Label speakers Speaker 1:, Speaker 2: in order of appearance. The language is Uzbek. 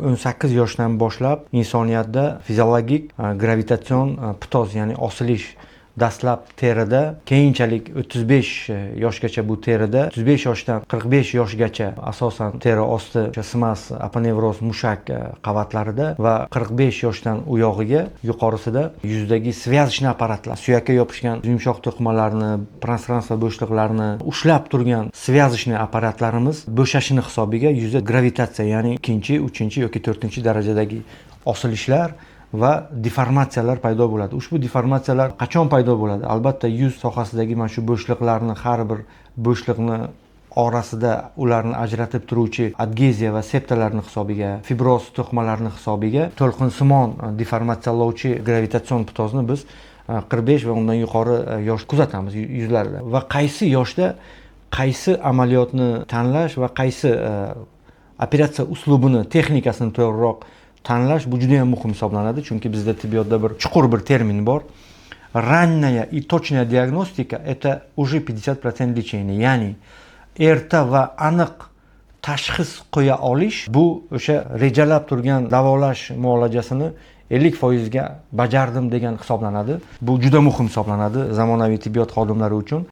Speaker 1: 18 yoshdan boshlab insoniyatda fiziologik gravitatsion ptoz, ya'ni osilish dastlab terida, keyinchalik 35 yoshgacha bu terida, 35 yoshdan 45 yoshgacha asosan teri osti, o'sha SMAS, aponevroz, mushak qavatlarida va 45 yoshdan u yog'iga, yuqorisida yuzdagi связочный apparatlar, suyakka yopishgan yumshoq to'qimalarni, пространство bo'shliqlarini ushlab turgan связочный apparatlarimiz bo'shashini hisobiga yuzda gravitatsiya, ya'ni ikkinchi, uchinchi yoki to'rtinchi darajadagi osilishlar va deformatsiyalar paydo bo'ladi. Ushbu deformatsiyalar qachon paydo bo'ladi? Albatta, yuz sohasidagi mana shu bo'shliqlarni, har bir bo'shliqni orasida ularni ajratib turuvchi adgeziya va septalarni hisobiga, fibroz to'qimalarni hisobiga to'lqinsimon deformatsiyalovchi gravitatsion ptozni biz 45 va undan yuqori yosh kuzatamiz yuzlarda. Va qaysi yoshda qaysi amaliyotni tanlash va qaysi operatsiya uslubini, texnikasini to'g'riroq tanlash, bu juda yam muhim hisoblanadi, chunki bizda tibbiyotda bir chuqur bir termin bor: ранняя и точная диагностика — это уже 50% лечения. Ya'ni erta va aniq tashxis qo'ya olish bu o'sha rejalab turgan davolash muolajasini 50%ga bajardim degan hisoblanadi. Bu juda muhim hisoblanadi zamonaviy tibbiyot xodimlari uchun.